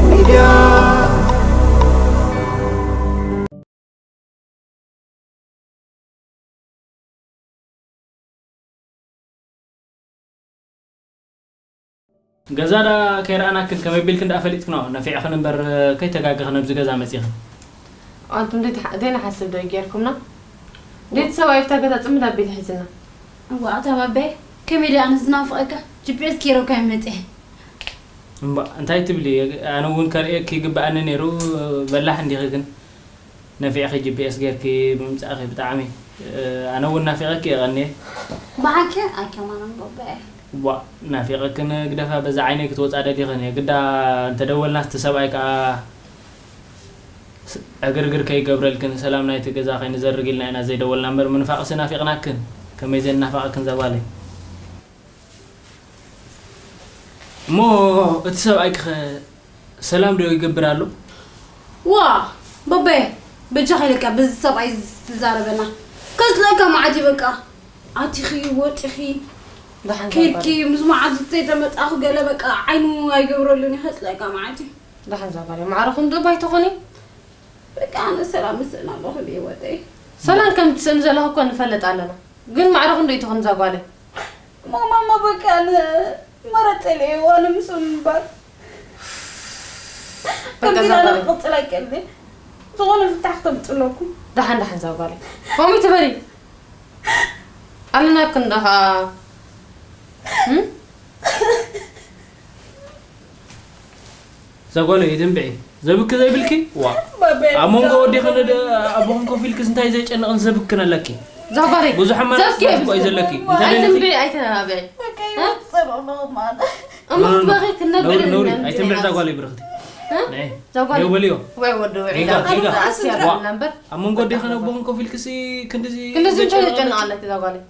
ሚድያ። ገዛ ዳ ከይረኣናክን ከመይ ቢልክን ደኣ ፈሊጥክኖ? ነፊዕኽን እምበር ከይተጋገኽን ኣብዚ ገዛ መጺኽን። ኣንቱም ዘይትሓ-፣ ዘይንሓስብ ዶ ጌርኩምና? ደይቲ ሰብኣይ ኣብታ ገዛ ጽምድ ኣቢሉ ሒዝና። እዋ፣ ኣታ ባባየ፣ ከመይ ደኣ ኣነ ዝናፍቐካ? ጂ ፒ ኤስ ገይረካ እየ መጺአ። እምባ፣ እንታይ ትብሊ? ኣነ እውን ከርእየኪ ይግብኣኒ ነይሩ፣ በላሕ እንዲኺ ግን። ነፊዕኺ ጂ ፒ ኤስ ጌርኪ ብምምጻእኺ ብጣዕሚ፣ እ፣ ኣነ እውን ናፊቐኪ እየ ቀንየ። ብሓቂ ኣይከማን ኣንበበ። ዋእ፣ ናፊቐክን ግደፋ፣ በዛ ዓይነይ ክትወጻ ደሊኽን እየ። ግዳ እንተደወልናስ እቲ ሰብኣይ ከኣ ስ-፣ ዕግርግር ከይገብረልክን ሰላም ናይቲ ገዛ ከይንዘርግ ኢልና ኢና ዘይደወልና እምበር ምንፋቕሲ ናፊቕናክን። ከመይ ዘይንናፋቐክን እዛ ጓለይ። እሞ እቲ ሰብኣይኪኸ ሰላም ዶ ይገብር ኣሎ? ዋ፣ በበየ፣ በጃኻ ኢለካ በዚ ሰብኣይ ዝዛረበና። ከጽልኣካ መዓት እዩ በቃ። ኣቲኺ፣ ወጺኺ፣ ደሓን ከይድኪ፣ ዘባሪ። ምስ መዓት ዝተመጻኹ ገለ በቃ ዓይኑ ኣይገብረሉን እዩ። ከጽልኣካ መዓት እዩ። ደሓን ዘባሪ። ማዕረኹም ዶ ባይተኾኒ? በቃ ኣነ ሰላም ምስእን ኣለኹ ብህይወተይ። ሰላም ከም ትስእን ዘለኹ እኮ ንፈልጥ ኣለና። ግን ማዕረኹም ዶ ይትኾን እዛ ጓለይ? ማማ፣ በቃ ኣነ መረጸ ኢለ እየ ዋላ ምስኡ ምንባር። በቃ ከምዚ ኢላ ዛጓለይ። ክቕጽል ኣይክእልን እየ። ዝኾነ ፍታሕ ክተምጽእ ኣለኩም። ደሓን ደሓን ዛጓለይ። ከምኡ ትበሊ። ኣለና ክንዶ ኸኣ። እም? እዛ ጓለይ ኣይተንብዒ። ዘብኪ ዘይብልኪ? ዋ። ባባይ ኣብ መንጎ ብጣዕሚ ወዲኽን ደ-፣ ኣቦኽን ኮፍ ኢልክስ እንታይ ዘጨንቕን ዘብክን ኣለኪ? እዛ ጓለይ፣ ብዙሕ ኣማራጺ ዘብኪ እኮ እዩ ዘለኪ። እንተ ደሊኺ ኣይተንብዒ፣ ኣይተነባብዒ። በቃ እ? ይወጽእ ኣለኹ ማለት። እሞ ኖ፣ ኖ፣ ኖ። ክትበኺ ክትነብዒ ነውሪ፣ ነውሪ። ኣይተንብዒ እዛ ጓለይ ብርኽቲ። እ? ነይ። እዛ ጓለይ። ነይ በልዮ። ወይ ወዲ ወይ ዒጋ፣ ዒጋ። ዒጋ። ኣስያት ዋ። ኣላ እምበር። ኣብ መንጎ ወዲኽን ኣቦኽን ኮፍ ኢልክሲ ክንድዚ ክንድዚ እንታይ ዘጨንቕ? ዘጨንቕ ኣለኪ እዛ ጓለይ?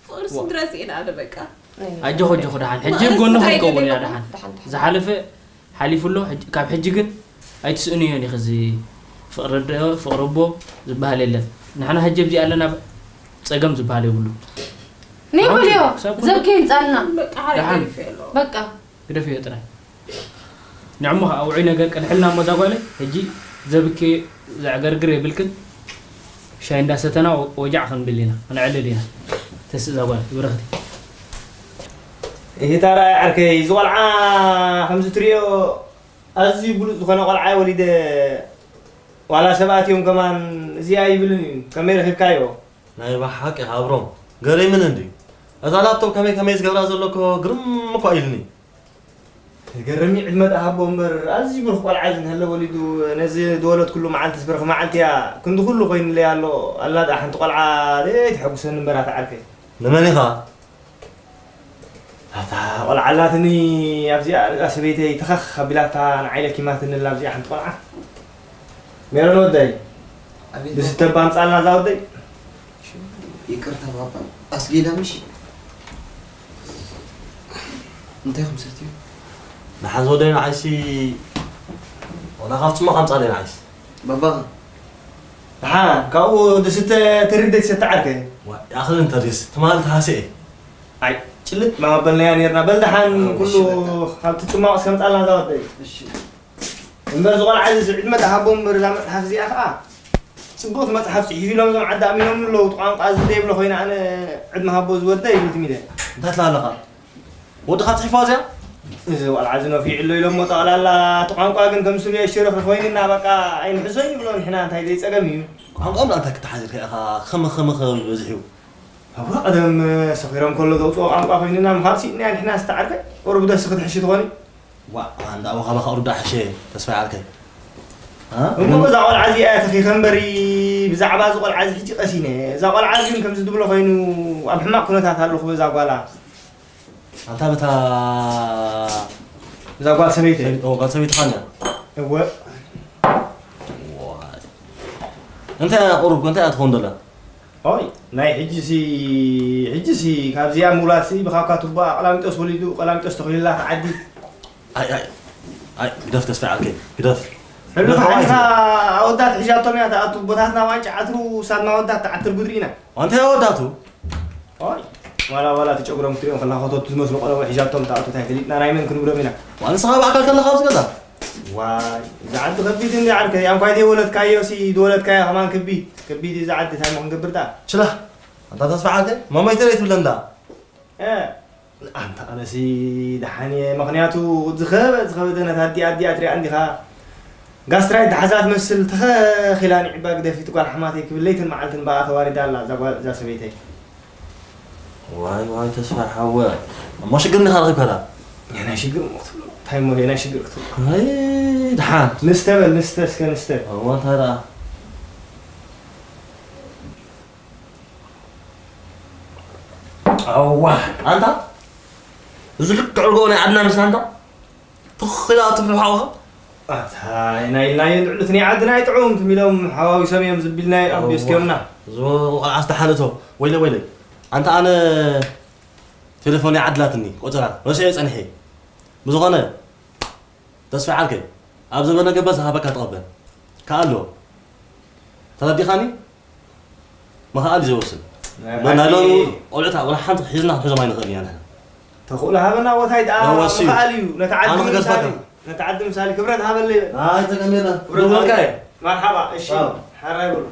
ፍቕሪ ዋ። ስድራ ስኢና ኣነ በቃ። ኣጆኹ፣ ኣጆኹ፣ ደሓን። ሕጂ ኣብ ጎንኹም ክኸውን እያ፣ ደሓን። ደሓን፣ ደሓን። ዝሓለፈ ሓሊፉ ኣሎ፣ ሕጂ፣ ካብ ሕጂ ግን ኣይትስእንዮን ኢኺ። እዚ ፍቕሪ ኣደ፣ ፍቕሪ ኣቦ ዝበሃል የለን። ንሕና ሕጂ ኣብዚ ኣለና፣ ጸገም ዝበሃል የብሉ። ነይ በልዮ፣ ክሳብ ኩሉ ዘብኪ ይምጻልና። በቃ፣ ሓደ ደሓን። ገሪፈ ኣሎ። በቃ። ግደፍዮ ጥራይ። ንዕሞ ኸዓ ውዑይ ነገር ቅድሕልና እሞ እዛ ጓለይ፣ ሕጂ ዘብኬ ዘዕገርግር የብልክን። ሻሂ እንዳሰተና ወ-፣ ወጃዕ ክንብል ኢና፣ ክንዕልል ኢና። ተስእ እዛ ጓል፣ ብርኽቲ። እሂ፣ ታራይ ዓርከይ፣ እዚ ቆልዓ ከምዚ ትሪኦ ኣዝዩ ብሉጽ ዝኾነ ቆልዓ ወሊደ፣ ዋላ ሰባት እዮም ከማን እዚኣ ይብልን እዩ። ከመይ ረኺብካዮ? ናይ ብሓቂ ኢኻ ኣብሮም፣ ገሪምኒ እንድዩ። እዛ ላፕቶፕ ከመይ ከመይ ዝገብራ ዘሎ እኮ ግርም እኮ ኢሉኒ። ገረሚ ዕድመ ደኣ ሃቦ እምበር፣ ኣዝዩ ብሩኽ ቆልዓ እዚ እንሀለ ወሊዱ፣ ነዚ ዝወለድኩሉ መዓልትስ ብርኽ መዓልቲ እያ። ክንዲ ኩሉ ኮይኑለይ ኣሎ። ኣላ ደኣ ሓንቲ ቆልዓ ደይ ተሐጉሰኒ እምበር ኣታ ዓርከይ። ንመን ኢኻ? ኣታ ቆልዓ ኣላትኒ ኣብዚኣ፣ እዛ ሰበይተይ ተኸኽ ኣቢላታ ንዓይ ለኪማትኒ ኣላ ኣብዚኣ ሓንቲ ቆልዓ። ሜሮን ወደይ፣ ኣቤት። ብዝተባ ኣምጻልና እዛ ወደይ። ይቅርታ ባባ፣ ኣስጊዳ ምሽ? እንታይ ኢኹም ሰትዩ? ንሓን ዝወደይ ንዓይሲ፣ ወላ ካብ ጽማቕ ኣምጻለይ ንዓይሲ። ባባ። ደሓን፣ ካብኡ ድስተ ተሪር ደይ ትሰተ ዓርከ? ዋ፣ ይኣኽል እንተ ድስ፣ ትማሊ ተሃስየ። ኣይ፣ ጭልጥ ማበልናያ ኔርና። በል ደሓን፣ ኣዎ፣ ኩሉ እሺ፣ በቃ። ካብቲ ጽማቕ ሰምጻልና እዛ ወደይ። እሺ። እምበር ዝቆልዓ እዚ ዕድመ ተሃቦ እምበር እዛ መጽሓፍ እዚኣ ኸኣ ጽቡቕቲ መጽሓፍ ጽሒፉ ኢሎም እዞም ዓዲ ኣሚኖምሉ ኣለዉ። እቲ ቋንቋ እዚ ዘይብሎ ኮይነ ኣነ ዕድመ ሃቦ ዝወደ ይብል ትሚደ። እንታይ ትላ ኣለኻ? ወድኻ ጽሒፍዋ እዚኣ? እዚ ቆልዓ እዚ ነፊዑ ኣሎ ኢሎሞ ጠቕላላ እቲ ቋንቋ ግን ከም ስብዮ ሽርኽርኽ ኮይንና በቃ ኣይንሕዞን ይብሎ ንሕና እንታይ ዘይጸገም እዩ። ቋንቋ እምበር እንታይ ክትሓዝ ኢልካ ኢኻ? ኸመ ኸመ ኸ በዚሑ? እዋ ቀደም ሰኺሮም ከሎ ዘውፅኦ ቋንቋ ኮይንና ምዃን ስኢንያ ንሕና ዝተዓርከ ቁሩብ ደስ ክትሕሺ ትኾኒ። ዋ፣ ኣንዳ ኣቦኻ ባኻ ሩዳ ሕሸ፣ ተስፋ ይዓርከይ። እ? እሞ እዛ ቆልዓ እዚኣ ተኺኸ እምበሪ፣ ብዛዕባ እዚ ቆልዓ እዚ ሕጂ ቀሲነ። እዛ ቆልዓ ግን ከምዚ ትብሎ ኮይኑ ኣብ ሕማቕ ኩነታት ኣለኹ በዛ ጓላ። ኣንታ በታ እዛ ጓል ሰበይቲ። ሰበይቲ፣ ኦ፣ ጓል ሰበይቲ ኻንያ? እወ። ዋይ። እንታይ እያ ቁሩብ፣ እንታይ እያ ትኸውን ዘላ? ኦይ፣ ናይ ሕጂሲ፣ ሕጂሲ ካብዚኣ ምውላድሲ ብኻብካ ቱባ ቀላሚጦስ ወሊዱ፣ ቀላሚጦስ ተኽሊላ ተዓዲ። ኣይ፣ ኣይ፣ ኣይ፣ ግደፍ ተስፋ ዓርከይ፣ ግደፍ። ሕሉፍ ግደፍ ሓሊፋ ዓርከይ። ኣወዳት ሕሻቶም እያ ትኣቱ፣ ቦታትና ዋንጫ ዓትሩ፣ ሳድና ኣወዳት ትዓትር ጉድሪ ኢና። ኣንተ ኣወዳቱ? ኦይ። ዋላ ዋላ እቲ ጨጉሮም ክትሪኦም ከለኻ ኮተቱ ዝመስሉ ቆለቦ ሒዛቶም ትኣቱ እንታይ ፈሊጥና ናይ መን ክንብሎም ኢና። ዋላ ንስኻ ብኣካል ከለኻ ኣብዚ ገዛ። ዋይ፣ እዚ ዓዲ ከቢድ እንዲ ዓርከይ፣ ኣንኳይ ዘይወለድካዮ ሲ ዝወለድካዮ ከማን ከቢድ፣ ከቢድ እዩ እዚ ዓዲ፣ እንታይ እሞ ክንገብር ደኣ? ችላ፣ ኣንታ ተስፋ ዓርከይ፣ ማማይ ተለይ ትብለን ደኣ። እ፣ ኣንታ ኣነሲ ደሓን እየ፣ ምኽንያቱ ዝኸበ-፣ ዝኸበደ ነታ ኣዲኣ፣ ኣዲኣ ትሪኣ እንዲኻ፣ ጋስትራይት ዝሓዛ ትመስል ተኸኺላ ንዒባ ግደፊ እቲ ጓል ሓማተይ ክብል ለይትን መዓልትን ብኣ ተዋሪዳ ኣላ እዛ ጓል፣ እዛ ሰበይተይ። ዋይ ዋይ ተስፋ ሓወ፣ እሞ ሽግር እንዲኻ ረኺብካ ደኣ? ናይ ሽግር እሞ ክትብሎ፣ እንታይ እሞ ናይ ሽግር ክትብሎ? ኣይ ደሓን። ንስተ በል፣ ንስተ እስከ ንስተ። እዋ እንታይ ደኣ? ኣዋ ኣንታ፣ እዚ ልክዕ ርግኦ ናይ ዓድና ምስላ ኣንታ፣ ትኽ ኢላ ትፍልሓውኻ። ኣታ ናይ ኢልናዮ ልዕሊ እቲ ናይ ዓድና ኣይጥዑም ትም ኢሎም ሓዋዊሶም እዮም ዝቢልናዮ ኣብ እዋ። ዲስትዮምና። እዚ ቆልዓስ ደሓን እቶ፣ ወይለ ወይለ። ኣንታ ኣነ ቴሌፎን ይዓድላትኒ፣ ቆጸራ፣ ረሲዐ ጸኒሐ። ብዝኾነ፣ ተስፋ ዓርከይ፣ ኣብ ዘበነ ገበስ ዝሃበካ ተቐበል። ከኣሎ። ተረዲኻኒ? ምኽኣል እዩ ዘወስን። ናይ ናይ ሎሚ ሓቂ። ቆልዑት ወላ ሓንቲ ሒዝና ክንሕዞም ኣይንኽእልን ኢና ንሕና። ተኽእሎ ሃበና ቦታይ ደኣ ኣወሲ እዩ። ምኽኣል እዩ። ነቲ ዓዲ ኣነ ክገዝፈካ። ምሳሌ፣ ነቲ ዓዲ ምሳሌ ክብረት ሃበለይ በል። ኣይ፣ ተቀሚጥና። ክብረት ደውለልካ ሃበለይ። እየ። መርሓባ፣ እሺ። ኣዎ። ሓራይ በሉ።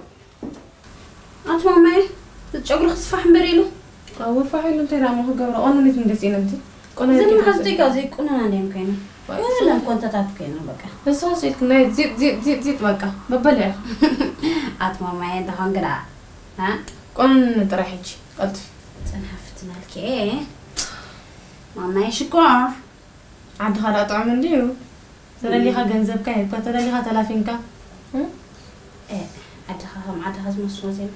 ኣቲ ማማየ፣ እቲ ጨጉሪ ክስፋሕ እምበር ኢሉ። ኣዎ፣ ፋሕ ኢሉ እንታይ ደኣ እሞ ክገብሮ? ቆነነት እንዴት ኢለ እንቲ? ቆነነት እዚ ጌታ ምሓዝተይ ዘይ- ካብ ዘይቁነና እንዲዮም ኮይኖም። ዋይ፣ የብለን እሱ ኮንተታት ኮይኖም በቃ። እሱ ስኢልክ ናይ ዚጥ፣ ዚጥ፣ ዚጥ፣ ዚጥ በቃ። መበልዕ። ኣቲ ማማየ፣ እንተኾን ግዳ፣ እ? ቆነን ጥራይ ሕጂ፣ ቀልጥፊ። ጽንሓ ፍትናልኪ፣ እ? ማማየ ሽኮር። ዓድኻ ደኣ ጥዑም እንድዩ። ተደሊኻ ገንዘብካ ሂብካ፣ ተደሊኻ ተላፊንካ። እ? እ፣ ዓድኻ ከም ዓድኻ ዝመስሎ ዜና።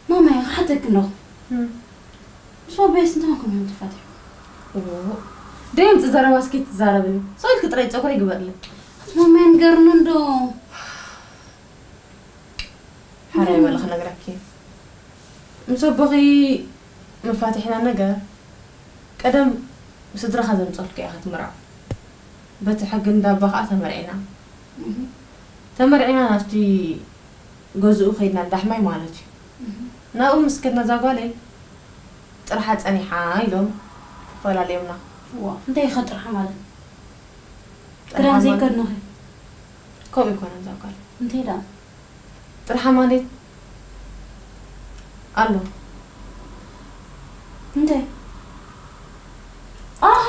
ማማየ፣ ክሓተኪ ኣለኹ። እም። ምስ ባባየስ እንታይ ኮንኩም እዮም ተፋቲሕኩም? ኦ፣ ደየምጽእ ዘረባ እስኪ ትዛረብኒ። ስቕ ኢልኪ ጥራይ ጸጉረይ ግበርለይ። ኣቲ ማማየ፣ ንገርኒ እንዶ። ሓራይ በሊ ክነግረኪ። ምስ ኣቦኺ መፋትሕና ነገር ቀደም ስድራኻ ዘምጸልኩ ኢኻ ክትምርዖ። በቲ ሕጊ እንዳ ኣባ ኸኣ ተመርዒና። እህ። ተመርዒና ናብቲ ገዝኡ ኸይድና እንዳ ኣሕማይ ማለት እዩ። እህ። ናብኡ ምስ ከድና እዛ ጓለይ ጥርሓ ጸኒሓ ኢሎም ፈላለዮምና። ዋ፣ እንታይ ኢኻ ጥርሓ ማለት? ጥርሓ ክዳን ማለት ዘይከድንኺ? ከምኡ ኣይኮነን እዛ ጓል። እንታይ ደኣ? ጥርሓ ማለት ኣሎ። እንታይ? ኣሃ፣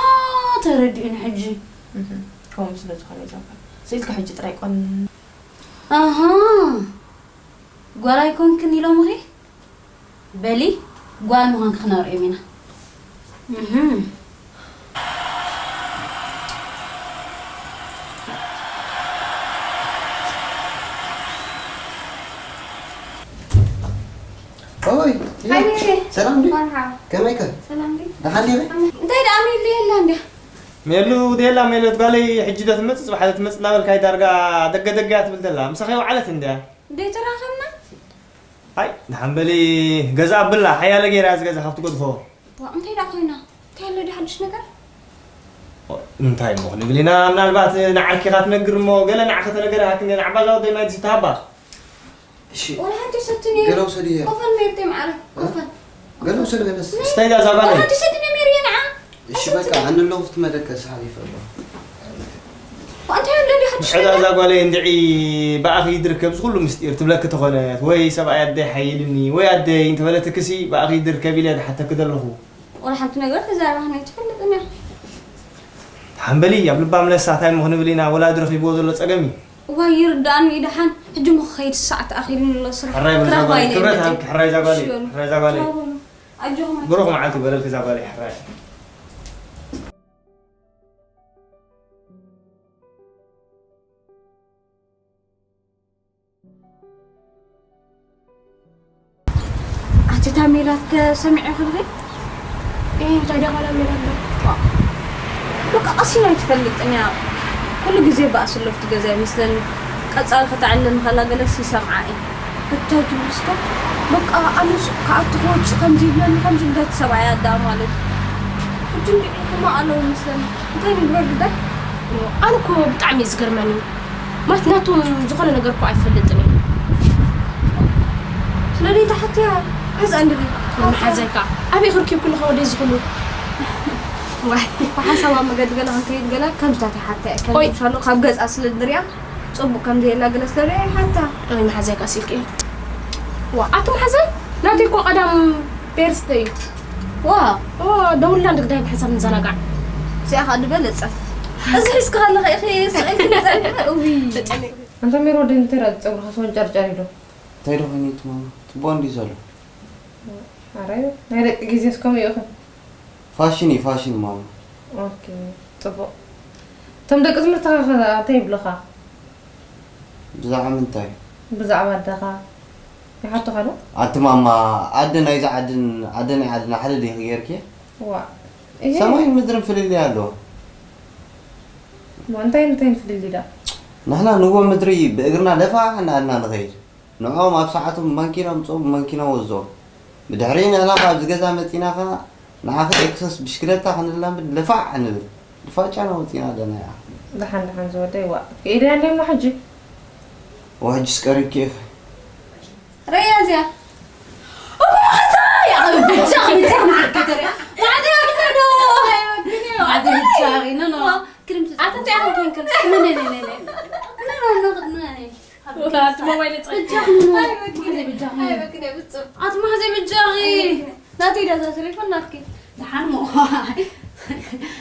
ተረዲኡኒ ሕጂ። እህ፣ ከምኡ ስለ ዝኾነ እዛ ጓል። ስኢልካ ሕጂ ጥራይ ቆን- ኣሃ፣ ጓል ኣይኮንክን ኢሎምኺ? በሊ፣ ጓል ምዃንኪ ክነርእዮም ኢና። እህም። ኦይ፣ ሃይ፣ ሜሪ። ሰላም ድዩ? መርሓባ። ከመይ ከ? ሰላም ድዩ? ደሓን ድዩ? እንታይ ደኣ ሜሉ የላ እንድያ? ሜሉ ድየላ? ሜሉ ትጓለይ ሕጂ ዶ ትመጽእ፣ ጽባሕ ዶ ትመጽእ እናበልካይ ዳርጋ ደገ ደገ እያ ትብል ዘላ። ምሳኺ ወዓለት እንድያ? ደይተራኸብና? ኣይ፣ ደሓን በሊ፣ ገዛ ኣብላ፣ ሓያለ ገይራ እዚ ገዛ ካብ ትገድፎ። ዋ፣ እንታይ ደኣ ኮይና? እንታይ ኣሎ ድዩ ሓድሽ ነገር? ኦ፣ እንታይ እሞ ክንብል ኢና? ምናልባት ንዓርኪ ኢኻ ትነግር እሞ፣ ገለ ንዓኺ ተነገረ፣ ሃክኒ ንዓባ ዛወደይ ማይ ድስቲ ሃባ። እሺ። ወላ ሓንቲ ሰትኒ። ገለ ውሰድዮ። ኮፈን መይርተይ መዓረ፣ ኮፈን። ገለ ውሰድ ገለስ። ስታይ ዳ ዛባለ። ወላ ሓንቲ ሰትኒ መይርየ ንዓ። እሺ፣ በቃ፣ ኣነ ኣለኹ ኣብቲ መደቀሲ ሓሊፈ ኣለኹ። እንታይ ኣሎ ድዩ ሓድሽ ሕዳ ነገር? እዛ ጓለይ እንድዒ ብኣኺ ይድርከብ እዚ ኩሉ ምስጢር ትብለኪ ተኾነት፣ ወይ ሰብኣይ ኣደይ ሓይልኒ፣ ወይ ኣደይ እንተበለትክሲ ብኣኺ ይድርከብ ኢለ ዝሓተኪ ዘለኹ። ወላ ሓንቲ ነገር ተዛራባኽና ኣይትፈልጥን እያ። ተሓንበሊ፣ ኣብ ልባ ምለሳ፣ እንታይ እሞ ክንብል ኢና፣ ወላዲ ረኺብዎ ዘሎ ጸገም እዩ። እዋይ፣ ይርድኣኒ እዩ ደሓን። ሕጂ እሞ ክኸይድ ሰዓት ኣኺሉኒ ኣሎ ስራሕ። ሕራይ በል እዛ ክረኽባ ጓለይ፣ ኢለ ክብረት እየ ሃብኪ፣ ሕራይ እዛ ጓለይ፣ መፂእ። ሕራይ እዛ ጓለይ። ቻው በሉ። ኣጆኹም። ብሩኽ መዓልቲ ይግበረልኪ እዛ ጓለይ፣ ሕራይ። ኣቲ እታ ሜላት ከ ሰሚዐ ክብሪ? እ፣ እንታይ ደኣ ካላ ሜላት ዶ? ዋ። በቃ ቀሲና ኣይትፈልጥን እያ። ኩሉ ግዜ ባእሲ ኣሎ ኣብቲ ገዛ ይመስለኒ። ቀጻሊ ከተዕልለኒ ከላ ገለስ ይሰምዓ እየ። እንታይ ትብል እስከ? በቃ ኣነስ ክኣቱ ክወጽእ ከምዚ ይብለኒ ከምዚ እንዳተሰብኣያ ኣዳ ማለት። ሕጂ እንድዒ ሕማቕ ኣለዎ ይመስለኒ። እንታይ ንግበር ግዳይ? ኣነ እኮ ብጣዕሚ እዩ ዝገርመኒ። ማለት ናቶም ዝኾነ ነገር እኮ ኣይፈልጥን እየ። ስለደይ ተሓትያ ሕዚ እንድዒ። መሓዘይ ከኣ ኣበይ ክርኪብኪ ኣለኹ ወደይ ዝኹሉ? ዋይ፣ ብሓሳብ ኣብ መገዲ ገለ ክንከይድ ገለ ከምዚታት ይሓታ እየ። ኦይ። ከምሻሎ ካብ ገጻ ስለ ዝድርያ ጽቡቕ ከም ዘየላ ገለ ስለ ዝድርያ ይሓታ። ኣይ፣ መሓዘይ ከኣ ሲልኪ እየ። ዋ፣ ኣቲ መሓዘይ ናተይ እኮ ቀዳም ቤርዝደይ እዩ። ዋ። ኦ፣ ደውልና ንግዳይ ብሓሳብ ንዘናጋዕ። እዚኣ ከኣ ዝበለጸ። እዚ ሒዝኪ ከለኺ ኢኺ ስቕ ኢልኪ ንጸኒሐ። እውይ። ተጨኒቑ። ኣንታ ሜሮ ወደይ እንታይ ደኣ ጸጉርኻ ሰወንጨርጨር ኢሉ? እንታይ ዶ ኮይኑ እቲ ማማ? ጽቡቕ እንድዩ ዘሎ። ኣረ፣ ናይ ደቂ ግዜስ ከምኡ ኢኹም። ፋሽን እዩ፣ ፋሽን ማማ። ኦኬ፣ ጽቡቕ። እቶም ደቂ ትምህርትኻ ከ እንታይ ይብሉኻ? ብዛዕባ ምንታይ? ብዛዕባ ኣደኻ ይሓቱኻ ዶ? ኣቲ ማማ፣ ኣደ ናይዛ ዓድን ኣደ ናይ ዓድና ሓደ ዲኺ ጌርኪ? ዋ፣ እሄ። ሰማይን ምድርን ፍልልይ ኣለዎ። ማ፣ እንታይ እንታይ ፍልልይ ዳ? ንሕና ንዎ ምድሪ ብእግርና ደፋ እናበልና ንኸይድ። ንዕኦም ኣብ ሰዓቶም ብማንኪና ምጽኦም ብማንኪና ወዝኦም። ብድሕሪኡ ንሕና ከኣ ኣብዚ ገዛ መጺና ከኣ ንዓኺ ኤክሰስ ብሽክለታ ክንላመድ ለፋዕ ንብል። ልፋጫና ወጺና ኣለና እያ። ደሓን ደሓን ዝወደይ ዋ። ከይደ ኣለና ሕጂ። ዋ ሕጂስ ቀሪብኪ ኢኺ። ረያ እዚኣ። እሞ ማዕዛ እያ። ብቻ፣ ብቻ፣ ብቻ፣ ብቻ፣ ብቻ፣ ብቻ፣ ብቻ፣ ኖ፣ ኖ። ኣቲ እንታይ ኢኹም ኮንኩም? ነ፣ ነ፣ ነ፣ ነ፣ ነ። ኖ፣ ኖ፣ ኖ፣ ኖ። ወላ ኣቲ ሞባይል ጸ-፣ በጃኺ ኖ። ኣይ፣ በኪ። ማዕዘ በጃኺ። ኣይ፣ በኪ፣ ነይ ብጹእ። ኣቲ ማዕዘ በጃኺ። ኣይ፣ በኪ። ናተይ ዳ እዛ ቴሌፎን ናትኪ። ደሓን ሞ።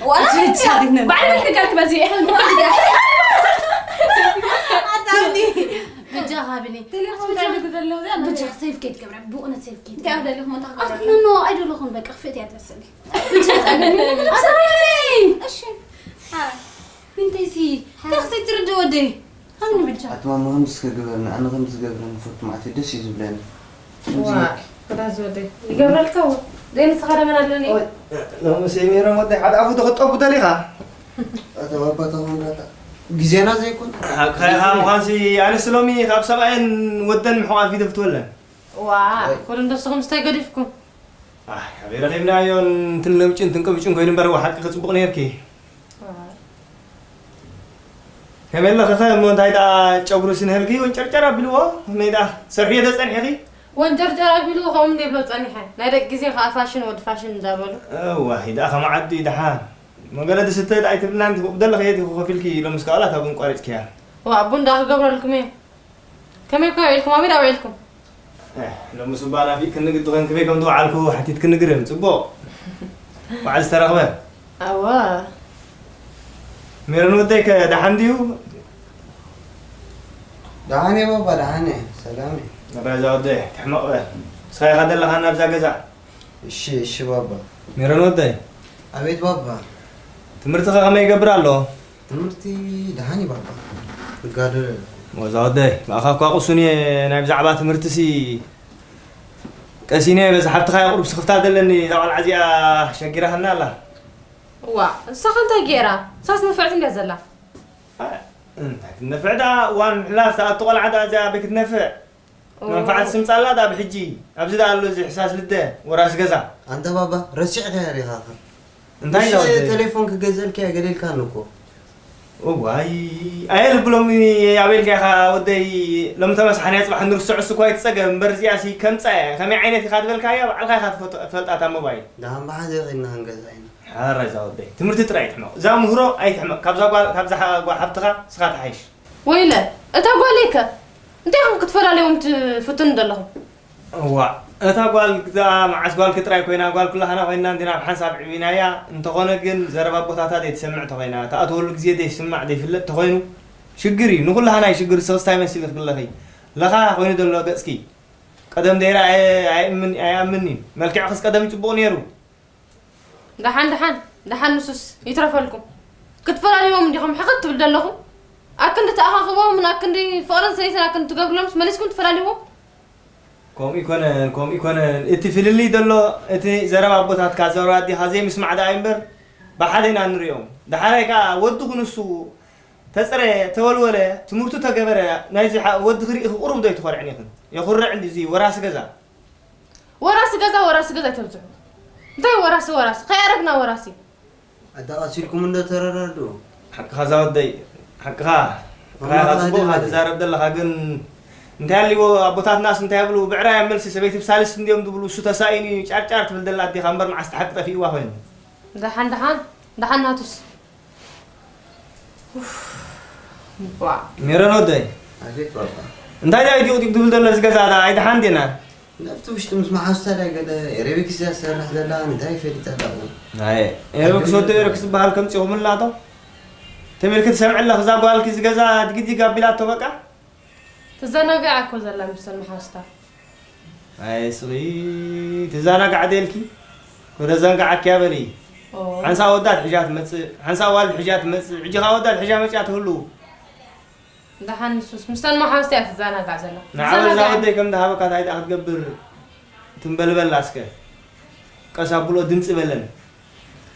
ዋላ ኣቲ በጃኺ ነ። ባዕልኪ ዳክ በዚ። ኣታኒ። በጃኻ ብኒ። ቴሌፎን ኣቲ በጃ-፣ ዳልክ ዘሎ እዚኣ በጃ ሴፍ ኬት ገብረ፣ ብእውነት ሴፍ ኬት እንታይ ገብረ። ደሊኹም እንታይ ኣቲ ገብረ? ኖ፣ ኖ፣ ኣይደለኹም፣ በቃ፣ ክፍእት እያ ትመስለኒ። በጃ ጸገም የለን። ኣሰይ! እሺ። ሃ። ምንታይ ሲ? ሃ። ታክሲ ትርድ ወደይ። ሃኒ በጃ። ኣቲ ማማ፣ ከምዚ እስከ ግበርኒ፣ ኣነ ከምዚ ዝገብረኒ ፈቱ፣ ማዕት ደስ እዩ ዝብለኒ። ከምዚ ዋ፣ ጌርኪ። ክዳን ዝወደይ። ይገብረልካ ዎ። ዘይንስኻ ደመን ኣለኒ። ኦይ፣ ሎምስ ሜሮን ወደይ ሓደ ኣፉ ተኽጠቡ ደሊኻ? ኣታ ባባ ተኾንካታ ግዜና ዘይኮን። ሓቅኻ ኢኻ ምዃንሲ፣ ኣነስ ሎሚ ካብ ሰብኣየን ወደን ምሕቋፍ ይደፍትወለን። ዋ፣ ኣይ። ኩሉ እንደስኹም ስታይ ገዲፍኩም። ኣይ፣ ኣበይ ረኺብናዮን እንትን ለምጭን እንትን ቅብጭን ኮይኑ እምበር፣ ሓቂ ክጽቡቕ ነይርኪ። ዋ። ከመይ ኣለኺ ኸ? እሞ እንታይ ደኣ ጨጉሪ ስንህልኪ ወንጨርጨር ኣቢልዎ? ከመይ ደኣ ሰርሕዮ ተጸኒሕኺ? ወንጨርጨር ኣቢልዎ ከምኡ እንደ ይብሎ ጸኒሐ። ናይ ደቂ ግዜ ኸኣ ፋሽን ወዲ ፋሽን እንዳበሉ። እዋይ፣ ደኣ ከም ዓዱ እዩ ደሓን። መገለ ድስተ ደኣ ኣይትብልና፣ እንዲ ብደለኺ የት ኢኹ ከፊልኪ፣ ሎምስ ከኣ ዋላ እታ ቡን ቋሪጽክያ። ዋ፣ ቡን ደኣ ክገብረልኩም እየ። ከመይ እኮ ውዒልኩም? ኣበይ ደኣ ውዒልኩም? እ፣ ሎምስ እባ ናፊቅክኒ ግዲ ኮንኪ፣ ከመይ ከም ዝወዓልኩ ሓቲትክኒ ግርም። ጽቡቕ። በዓል ዝተረኽበ። ኣዋ። ሜሮን ወደይ ከ ደሓን ድዩ? ደሓን እየ ባባ፣ ደሓን እየ። ሰላም እየ። ኣባዛ ወደይ፣ ትሕመቕ በል። ንስኻ ኢኻ ዘለኻና ኣብዛ ገዛ። እሺ፣ እሺ ባባ። ሜሮን ወደይ። ኣቤት ባባ። ትምህርትኻ ከመይ ይገብር ኣሎ? ትምህርቲ ደሓን እዩ ባባ። እጋደል ኣለኹ። ወዛ ወደይ፣ ብኣኻ እኳ ቅሱን እየ፣ ናይ ብዛዕባ ትምህርትሲ ቀሲነ፣ በዛ ሓብትኻ እየ ቁሩብ ስኽፍታ ዘለኒ፣ እዛ ቆልዓ እዚኣ ሸጊራትና ኣላ። እዋ፣ ንሳኸ እንታይ ገይራ? ንሳስ ንፍዕቲ እንድያ ዘላ። ኣ፣ እንታይ ክትነፍዕ ደኣ፣ እዋን ምሕላፍ፣ እታ ቆልዓ ደኣ እዚኣ ኣበይ ክትነፍዕ? ኦ። መንፈዓት ስምጻላ ደኣ ብሕጂ፣ ኣብዚ ደኣ ኣሎ እዚ ሕሳስ ልደ፣ ወራሲ ገዛ። ኣንታ ባባ፣ ረሲዕካያ ዲኻ ኸ? እንታይ እሺ፣ ኢላ ወደይ? ቴሌፎን ክገዝአልካ እየ ገለ ኢልካኒ እኮ። እዋይ፣ ኣየ ልብሎም ኣበይ ኢልካ ኢኻ ወደይ? ሎም ተመስሓንያ ጽባሕ ንርስዖስ እኳ ኣይትጸገም እምበር፣ እዚኣሲ ከምጻ እያ። ከመይ ዓይነት ኢኻ ዝበልካያ፣ ባዕልኻ ኢኻ ትፈጥ-፣ ትፈልጣ እታ ሞባይል። ደሓን ብሓዘ ኸይድና ክንገዝኣ ኢና። ሓራይ እዛ ወደይ፣ ትምህርቲ ጥራይ ትሕመቕ። እዛ ምህሮ ኣይትሕመቕ። ካብዛ ጓል፣ ካብዛ ሓ-፣ ጓል ሓብትኻ ንስኻ ትሓይሽ። ወይለ፣ እታ ጓለይ ከ? እንታይ ኢኹም ክትፈላልይዎም ትፍትኑ ዘለኹም? እዋእ፣ እታ ጓል ደኣ መዓስ ጓልኪ ጥራይ ኮይና፣ ጓል ኩላህና ኮይንና እንዲና ብሓንሳብ ዕቢናያ። እንተኾነ ግን ዘረባ ኣቦታታ ዘይትሰምዕ ተኾይና፣ ትኣትወሉ ግዜ ዘይስማዕ ዘይፍለጥ ተኾይኑ ሽግር እዩ። ንኹላህና እዩ ሽግር። ንስኽስ እንታይ መሲልኪ ዘለኺ? ለኻ ኮይኑ ዘሎ ገጽኪ። ቀደም ዘይረኣየ ኣይእምን፣ ኣይኣምን እዩ። መልክዕክስ ቀደም እዩ ጽቡቕ ነይሩ። ደሓን፣ ደሓን፣ ደሓን ንሱስ ይትረፈልኩም። ክትፈላልይዎም እንዲኹም ሕኽት ትብል ዘለኹም? ኣክንዲ ተኣኻኽቦምን ኣክንዲ ፍቕርን ስኒትን ኣክንዲ ትገብርሎምስ መሊስኩም ትፈላልይዎም? ከምኡ ይኮነን፣ ከምኡ ይኮነን። እቲ ፍልልይ ዘሎ፣ እቲ ዘረባ ኣቦታትካ፣ ዘረባ ኣዴኻ ዘይምስማዕ ደኣ እዩ እምበር፣ ብሓደ ኢና ንሪኦም። ደሓራይ ከኣ ወዲ ኩንሱ ተጽረየ፣ ተወልወለ፣ ትምህርቱ ተገበረ፣ ናይዚ ሓ-፣ ወዲ ክርኢ ቁሩብ ዶ ኣይትኾርዕን ኢኽን? የኹርዕ እንዲ እዚ ወራሲ ገዛ። ወራሲ ገዛ፣ ወራሲ ገዛ ኣይተብዝሑ። እንታይ ወራሲ፣ ወራሲ? ከይኣረግና ወራሲ። ኣታ ቀሲልኩም እንዶ ተረዳድኡ። ሓቅኻ እዛ ወደይ፣ ሓቅኻ። ኣማኻ ሓቅኻ ጽቡቕ ኢኻ ኣይደለይ። ትዛረብ ዘለኻ፣ ግን እንታይ ኣልዎ ኣቦታትናስ እንታይ ይብሉ? ብዕራይ ኣብ መልሲ ሰበይቲ ብሳልስቲ እንድዮም ዝብሉ። እሱ ተሳኢኑ እዩ ጫርጫር ትብል ዘላ ኣዴኻ እምበር መዓስ ተሓቂ ጠፊእዋ ኮይኑ። ደሓን ደሓን ደሓን ናቱስ። ኡፍ፣ ዋ። ሜሮን ወደይ፣ ኣቤት ባባ። እንታይ ዳይ ዲቕ ዲቕ ትብል ዘሎ እዚ ገዛ? ዳ ኣይደሓን ዲና? ናብቲ ውሽጢ ምስ መሓዙታ ዳይ ገለ ኤሮቢክስ እያ ትሰርሕ ዘላ፣ እንታይ ፈሊጣ ዳኡ? ኣይ፣ ኤሮቢክስ ወዲ ኤሮቢክስ ዝበሃል ከምፂኹምላ ዶ? ተመልክት ሰምዐ ኣለኹ፣ እዛ ጓልኪ እዚ ገዛ ድግዲግ ኣቢላቶ በቃ። ትዘናግዕ እኮ ዘላ ምስል መሓዝታ። ኣይ ስኺ፣ ትዘናጋዕ ደልኪ? ክተዘንጋዓኪ እያ በሊ። ኦ። ሓንሳ ወዳት ሒዛ ትመጽእ፣ ሓንሳ ዋልድ ሒዛ ትመጽእ፣ ሕጂ ኸኣ ወዳት ሒዛ መጽያ ትህሉ። ደሓን ንሱስ፣ ምስተን መሓዝቲ እያ ትዘናጋዕ ዘላ። ንዓበ እዛ ትዘናጋዕ። ወደይ ከም ዝሃበካ እንታይ ደኣ ክትገብር? ትንበልበል ኣስከ። ቀስ ኣብሎ ድምጺ በለን።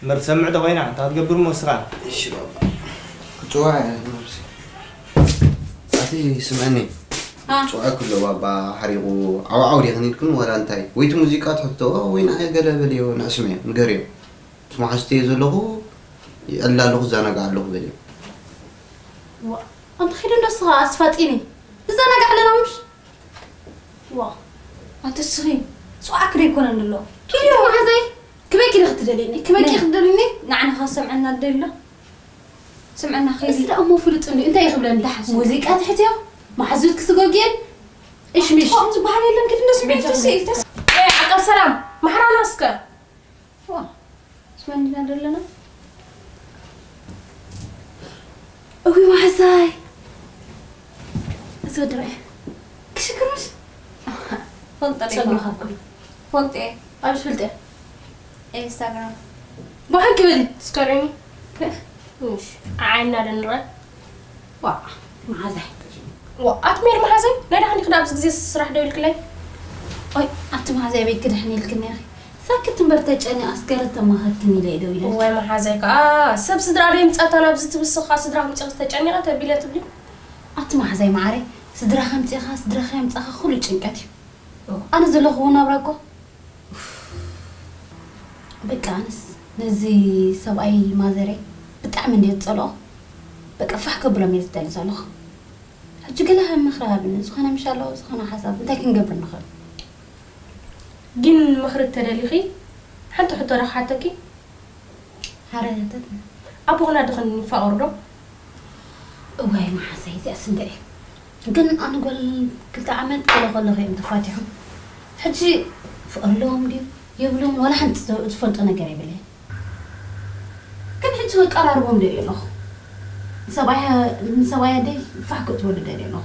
እምበር ትሰምዕ ዶ ኮይና? እንታይ ክትገብር እሞ ንስኻ? እሺ ባባ። ክጽዋዕ እየ ነብሲ። ኣቲ ስምዐኒ። ሃ። ጽዋዕ ክሎ ባባ ሓሪቑ ዓው ዓው ዲኽን ኢልክን ወላ እንታይ? ወይ እቲ ሙዚቃ ትሕቶ ወይ ንዓይ ገለ በልዮ ንዕስመዮ ንገርዮ። ምስ መሓዝተይ ዘለኹ ይዕላ ኣለኹ ዛናጋ ኣለኹ በልዮ። ዋ፣ ኣንተ ኺዱ እንዶ ንስኻ ኣስፋጢኒ። ንዛናጋ ኣለና ምሽ? ዋ፣ ኣቲ ስኺ፣ ጽዋዕኪ ዶ ኣይኮነን ዘሎ? ኪዲ መሓዘይ፣ ክበኪ ዶ ክትደልይኒ? ክበኪ ነ-፣ ክትደልይኒ? ንዓና ከሰምዐና ደሎ። ስምዐና ኸይዲ። እዚ ደኣ እሞ ፍሉጥ እንዲ፣ እንታይ ይኽብለኒ ደሓን? ሙዚቃ ትሕትዮ፣ መሓዙት ክስጎግየን፣ እሽሚሽ። ከምኡ ዝበሃል የለን፣ ግድ እንዶ ስምዒት ትስኢ፣ ተስ-፣ ኤ፣ ዓቃብ ሰላም፣ ማሕራና እስከ። ዋ፣ ስመን ዲና ደለና? እዊ መሓዛይ። እዚ ወዲ ርኣየ። ክሽክርሽ? ፈልጠ ለይ ጸጉርኻ እኮ። ፈልጠ። ኣብ ዝፍልጠ። ኢንስታግራም። ብሓቂ በሊ። ስከሪኒ። እሺ። ዓይና ደንረ። ዋ፣ መሓዛይ። ዋ፣ ኣትሜር መሓዘይ፣ ናይ ደሓን ዲኺ ኣብዚ ግዜ ስራሕ ደው ኢልክለይ? ኦይ፣ ኣቲ መሓዛይ፣ ኣበይ ክድሕን ኢልክኒ ኢኺ? ሳክት እምበር ተጨኒቐስ ገለ ተማኸርክን ኢለ እየ ደው ኢለልኪ። እዋይ መሓዛይ ከኣ፣ ሰብ ስድራ ዶ የምጻታ ናብዚ ትብል፣ ንስኻ ስድራ ከምጺኻ ተጨኒቐ ተቢለ ትብሊ? ኣቲ መሓዛይ መዓረይ፣ ስድራኻ ኣምጺኻ፣ ስድራኻ የምጻኻ ኩሉ ጭንቀት እዩ። ኦ። ኣነ ዘለኹዎ ናብራ እኮ፣ ኡፍ። በቃ ኣነስ ነዚ ሰብኣይ ማዘረይ ብጣዕሚ እንድየ ዝጸልኦ። በቃ ፋሕ ከብሎም እየ ዝደሊ ዘለኹ። ሕጂ ገለ ከም ምኽሪ ሃብኒ፣ ዝኾነ ምሽ ኣለዎ፣ ዝኾነ ሓሳብ እንታይ ክንገብር ንኽእል? ግን ምኽሪ ተደሊኺ፣ ሓንቲ ሕቶ ዶ ክሓተኪ? ሓረተት። ኣቦኽን ኣደኽን ይፋቐሩ ዶ? እዋይ መሓዛይ፣ እዚኣስ እንድዒ። ግን ኣነ ጓል ክልተ ዓመት ገለ ከለኹ እዮም ተፋቲሖም። ሕጂ ፍቕሪ ኣለዎም ድዩ የብሎምን ዋላ ሓንቲ ዝ-፣ ዝፈልጦ ነገር የብለይን። ግን ሕጂ ከቀራርቦም ደልየ ኣለኹ። ንሰብኣይ፣ ንሰብኣይ ኣደይ ፋሕ ክትበሉ ደልየ ኣለኹ።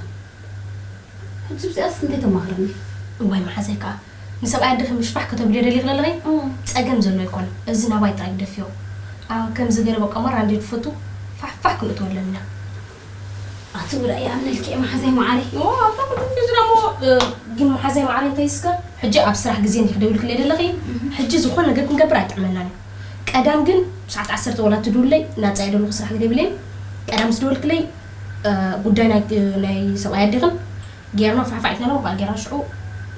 ሕጂ ብዚኣስ እንታይ ተማኽረኒ? እዋይ መሓዛይ ከኣ፣ ንሰብኣይ ኣደኺ ምሽ ፋሕ ከተብልዮ ደሊኺ ዘለኺ? እዎ። ጸገም ዘሎ ኣይኮነን። እዚ ናባይ ጥራይ ግደፍዮ። ኣብ ከምዚ ገለ በቃ ማራ እንድየ ትፈቱ፣ ፋሕ ፋሕ ክንእትወለን ኢና። ኣቲ ውዳእ ይኣምነልኪ እየ መሓዛይ መዓረይ። እዎ፣ ኣብታ ኩሉ ግዜ ደሞ፣ እ፣ ግን መሓዛይ መዓረይ እንታይ እስከ፣ ሕጂ ኣብ ስራሕ ግዜ እንዲኺ ደውልክለይ ዘለኺ? እህ። ሕጂ ዝኾነ ነገር ክንገብር ኣይጥዕመናን እዩ። ቀዳም ግን ሰዓት ዓሰርተ ወላ ትድውለይ፣ ናጻ እየ ደለኹ ስራሕ ግዜ የብለይን። ቀዳም ምስ ደወልክለይ፣ እ፣ ጉዳይ ናይ፣ ናይ ሰብኣይ ኣዴኽን ጌርና ፋሕፋሕ ኢልና በቃ ጌርና ሽዑ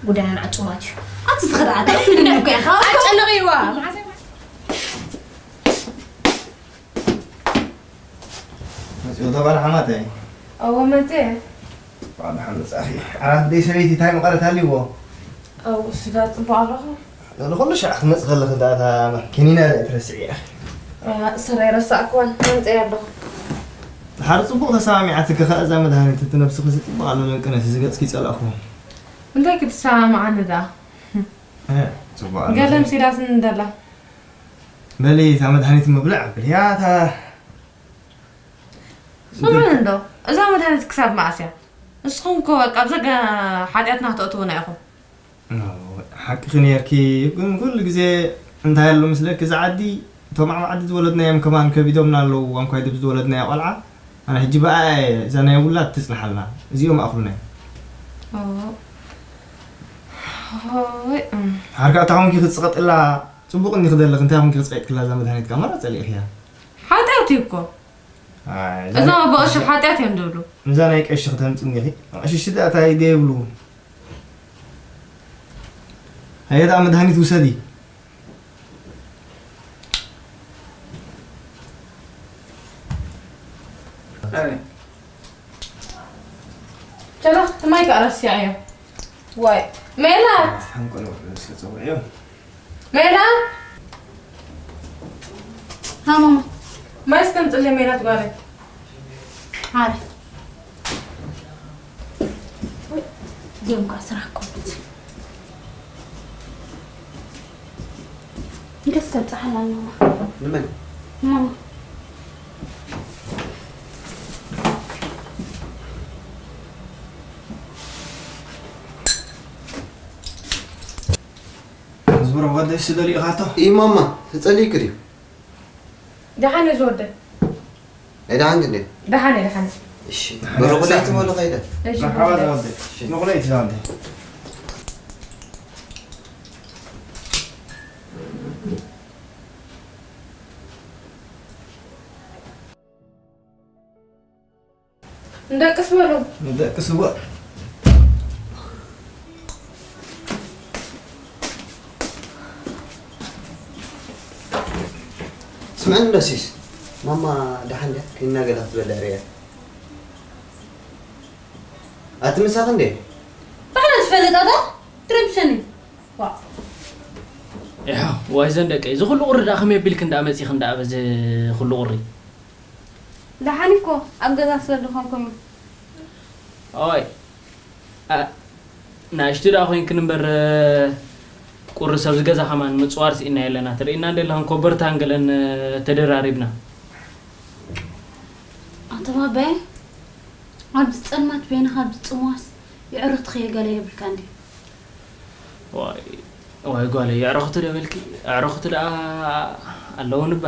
ጉዳይና ንዓጹ ማለት እዩ። ኣቲ ዝኽዳ ኣታ ስልም እኮ ኢኻ። ኣጨንቕዋ። መጽኡ ተባል ሓማተይ። እዎ መጽእ። ባዕሉ ሓመጻኺ። ዓራት ደይ ሰበይቲ እንታይ መቐረት ኣልዎ? እው፣ ስጋ ጽቡቕ ኣለኹ። ንኹሉ ሻዕ ክትመጽእ ከለኺ ደኣ እታ ኪኒና እያ ትረስዒ ኢኺ። እ፣ ስረ ኣይረሳዕኩዋን፣ መምጽኤ ኣለኹ። ድሓር ጽቡቕ ተሰማሚዓትኪ ከኣ እዛ መድሃኒት እቲ ነብስኺ ጽቡቕ ኣሎ ለንቅነስ እዚ ገጽኪ ይጸላእኩዎ። እንታይ ክትሰማምዓኒ ደኣ? እ፣ ጽቡቕ ኣሎ። ገለ ምሲላትኒ እንደላ። በሊ እታ መድሃኒት ምብላዕ ኣብልያ እታ ስምዑ እንዶ፣ እዛ መድሃኒት ክሳብ መኣስ እያ? ንስኹም እኮ በቃ ኣብ ዘገ ሓጢኣትና ክተእትዉና ኢኹም። ኖ፣ ሓቅኺ ነይርኪ፣ ግን ኩሉ ግዜ እንታይ ኣሎ ምስለኪ፣ እዛ ዓዲ፣ እቶም ኣብ ዓዲ ዝወለድናዮም ከማን ከቢዶምና ኣለዉ፣ እዋን ኳይዲ ብዝወለድናዮ ቆልዓ፣ ኣነ ሕጂ ብኣያ እየ፣ እዛ ናይ ውላድ ትጽንሓልና፣ እዚኦም ኣኹልና እዮም። ኦ። ሆይ፣ እም። ሓርካ እታ ኾንኪ ክትጽቐጥላ፣ ጽቡቕ እንዲ ክደለኺ፣ እንታይ ኾንኪ ክጽቐጥክላ እዛ መድሃኒት፣ ከማራ ጸሊእኽያ። ሓጢኣት እዩ እኮ። ኣይ፣ እዛ እዛ ናይ በቕሺ ሓጢኣት እዮም ዝብሉ። እዛ ናይ ቀሺ ክተምጽ እንዲኺ። ቀሺ ሽዳ እንታይ ደይብሉ። ሃየ፣ እታ መድሃኒት ውሰዲ። ቸሎ፣ ማይ ረሲዐዮ። ዋይ ሜላት፣ ሓንቆሎ እስከ ጸውዕዮ። ሜላት፣ ሃ ማማ። ማይ እስከ ምጽልይ ሜላት ጓለይ። ሓረ። እዚኦም ከዓ ስራሕ ቆልዑት። እንተስ ተብፅሓና ኣለዋ። ንመን? ማማ። መዝሙር ወደይ ስደሊ ኢኻቶ? ኢ ማማ፣ ተጸሊእክ ድዩ? ደሓን እዩ ዝወደይ። ኣይደሓንክ እንዴ? ደሓን እየ፣ ደሓን እየ። እሺ። ደሓን በሩ እየ። ክለይቲ በሉ ከይደ። እሺ፣ መርሓባ በሉ። ዝወደይ። እሺ። ንኹለይቲ ዝወደይ። ንደቅስ በሉ። ንደቅስ እወ። ስምዕኒ ዶ ሲስ፣ ማማ ደሓን ድያ? ከይናገዳ ክትበልዕ ርእያ። ኣቲ ምሳኺ እንዴ? ባዕላ ትፈልጥ ኣታ ትረብሸኒ። ዋ። ያው፣ ዋይ ዘን ደቀይ፣ እዚ ኩሉ ቁሪ ደኣ ከመይ ኣቢልክ እንዳ መጺኽ እንዳ በዚ ኩሉ ቁሪ? ደሓን እኮ ኣብ ገዛ ስለ ዝኾንኩም እዩ። ኦይ፣ ኣ፣ ንእሽቱ ደኣ ኮይንክን እምበር፣ ቁሪ ሰብዚ ገዛ ከማን ምጽዋር ስኢና የለና። ትርእና እንደ ኣለኽን ኮበርታን ገለን ተደራሪብና። ኣንተ ባባየ፣ ኣብዚ ጸልማት በይንኻ ኣብዚ ጽምዋስ የዕሩኽቲ ኸየገለ የብልካ እንዲ። ዋይ፣ ዋይ ጓለይ፣ ኣዕሩኽቲ ዶ በልኪ? ኣዕሩኽቲ ደኣ ኣለዉን እባ።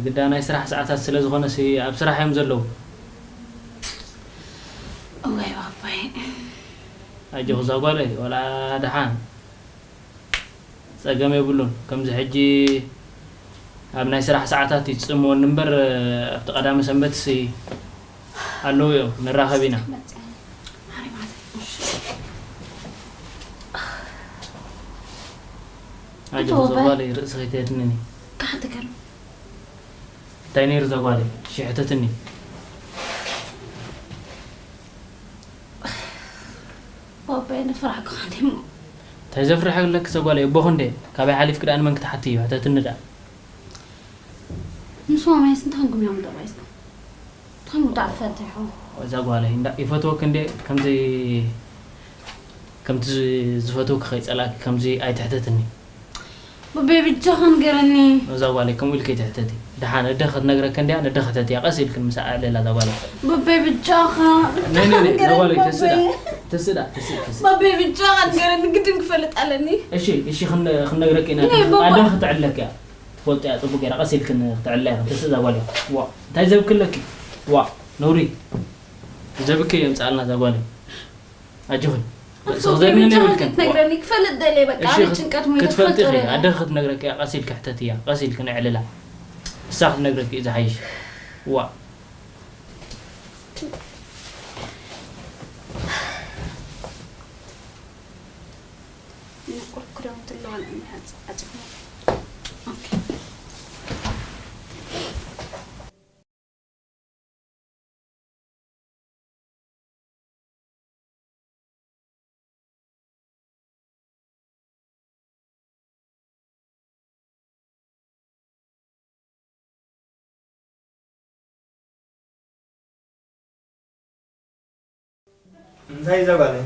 ግዳ ናይ ስራሕ ሰዓታት ስለ ዝኾነሲ ኣብ ስራሕ እዮም ዘለዉ። እዋይ ባባይ። ኣጆኺ እዛ ጓለይ፣ ወላ ደሓን። ጸገም የብሉን። ከምዚ ሕጂ ኣብ ናይ ስራሕ ሰዓታት እዩ ዝጽምወኒ እምበር፣ ኣብቲ ቀዳመ ሰንበትሲ ኣለዉ እዮም፣ ንራኸብ ኢና። ኣጆኺ እዛ ጓለይ፣ ርእሲ ከይትሄድንኒ። እንታይ ነይሩ እዛ ጓለይ? እሺ፣ ሕተትኒ። ባባይ፣ ንፍራሕካ ዲሞ። እንታይ ዘፍርሐለኪ እዛ ጓለይ? ኣቦኺ እንዴ? ካበይ ሓሊፍኪ ደኣ ንመን ክትሓቲ እዩ? ሕተትኒ ደኣ። ንስዋ ማይስ እንታይ ኾንኩም እዮም ደባይስኩም? እንታይ ሙዳ ፈትሑ? እዛ ጓለይ፣ እንዳ ይፈትወኪ እንዴ? ከምዚ፣ ከምቲ ዝ-፣ ዝፈትወኪ ከይጸላእኪ ከምዚ ኣይትሕተትኒ። በበይ ብጃኻ ንገረኒ። እዛ ጓለይ ከምኡ ኢልኪ ኣይትሕተቲ። ደሓን እደ ክትነግረኪ እንድያ፣ ንደ ሕተትያ፣ ቀስ ኢልክን ምሳኣ ኣዕልላ እዛ ጓለይ። በበይ ብጃኻ፣ ነይ፣ ነይ፣ ነይ፣ ብጃኻ እዛ ጓለይ ንገረኒ ተስእ ደኣ፣ በበይ። ተስእ ደኣ፣ ተስእ፣ ተስእ። በበይ ብጃኻ ንገረኒ፣ ግድን ክፈልጥ ኣለኒ። እሺ፣ እሺ፣ ክን-፣ ክንነግረኪ ኢና። ነይ፣ በባ። ኣደ ክትዕለኪ እያ። ትፈልጦ እያ፣ ጽቡቅ ገይራ፣ ቀስ ኢልክን ክትዕልላ ኢኽን። ተስእ እዛ ጓለይ። ዋ፣ እንታይ ዘብኪ ኣለኪ? ዋ፣ ነውሪ። ዘብኪ የምጽኣልና እዛ ጓለይ። ኣጆኺ። ኣቶ ርእስኺ ዘድንነ ብቻ የብልክን። ክትነግረኒ ክፈልጥ ደልየ፣ በቃ፣ እሺ፣ ኣነ ክት-፣ ጭንቀት ሞይተ ክትፈልጢ ትፈልጥ ኢኺ። ደልየ። ኣደኺ ክትነግረኪ እያ፣ ቀስ ኢልኪ ሕተትያ፣ ቀስ ኢልኪ ንዕልላ። እሳ ክትነግረኪ እዩ ዝሓይሽ። ዋ። ምቁር ክዳውንቲ ኣለዋ፣ ንዓኒ ዓጽ-፣ ዓጽፍና። ኦኬ። እንታይ እዛ ጓለይ?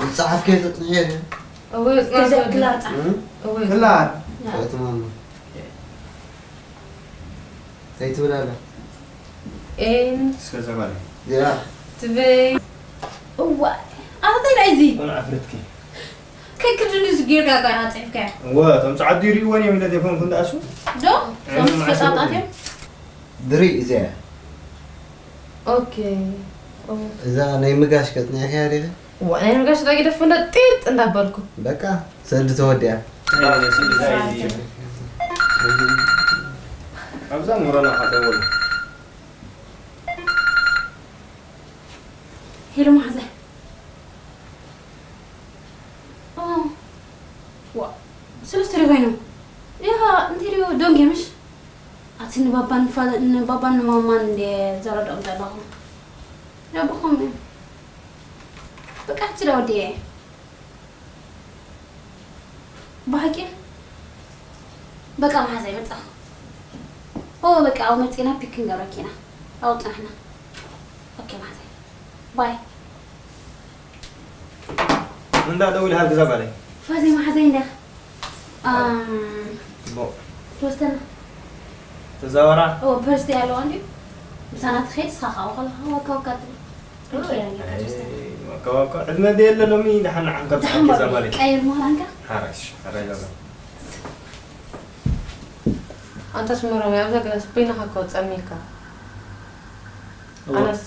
ዝጸሓፍከዮ ተጽንሕዮ ድዩ? እወ፣ ክላ ጻ-፣ እም? እወ። ክላ። ያ። ሰበይቲ ማማ። እንታይ ትብል ኣላ? ኤን። እስከ እዛ ጓለይ። ያ። ትበይ። እዋ፣ ኣታ እንታይ ደኣ እዚ? ቆልዓ ኣፍሪትኪ። ከክርድኒ ዝጌርካ እኮ ኢኻ ጽሒፍካዮ። እወ፣ እቶም ጸዓዱ ይርእይዎን እዮም ኢለ ዘይኮንኩ እንዳኣሱ። ዶ? እዞም እዞም ፈጣጣት እዮም። ድሪ እዚኣ። ኦኬ። ኦ። እዛ ናይ ምጋሽ ከጽኒዕካያ ዲኺ? እዋ፣ ናይ ምጋሽ ዳጊ ደፍ እንደ ጢጥ እንዳበልኩ። በቃ፣ ሰልዲ ተወዲኣ። ኣብዛ ሞራና ካደወል። ሄሎ፣ መሓዘ። ኦ። ዋ፣ ሰለስተ ድዩ ኮይኑ? ያ፣ እንታይ ድዩ፣ ዶንጌ ምሽ? ኣቲ ንባባን ፋ-፣ ንባባን ንማማን እንዴ ዘረድኦም ዘለኹ። ያቦኹም እዩ። በቃ ሕጂ ዳ ወዲኤ። ብሓቂ? በቃ መሓዛይ መጻኹ። ኦ በቃ፣ ኣብኡ መጺና ፒክ ክንገብረኪ ኢና። ኣብኡ ጽናሕና። ኦኬ መሓዛይ። ባይ። እንዳ ደውል ሃልክ እዛ ጓለይ። ፋዘይ መሓዛይ እንዳ። ኣም፣ ቦ። ትወስደና። ተዛወራ። ኦ ፐርስቲ ኣለዋ እንዲ። ምሳና ትኸይድ ስኻ ካው ከለኻ ወካ ወካ ትብል። ኦኬ፣ ኦኬ፣ ኦኬ። ወካ ወካ። ዕድመ ደየለ ሎሚ ደሓን ንዓም ካብ ደሓን ጸሓፊ እዛ በሉ። ጓለይ። ቀይር ምዃን ኣንካ? ሓራሽ፣ ሓራሽ ጓለይ። ኣንታ ስመሮም፣ ኣብዛ ገዛ ስበይናኻ እኮ ጸሚካ። እዋ። ኣነስ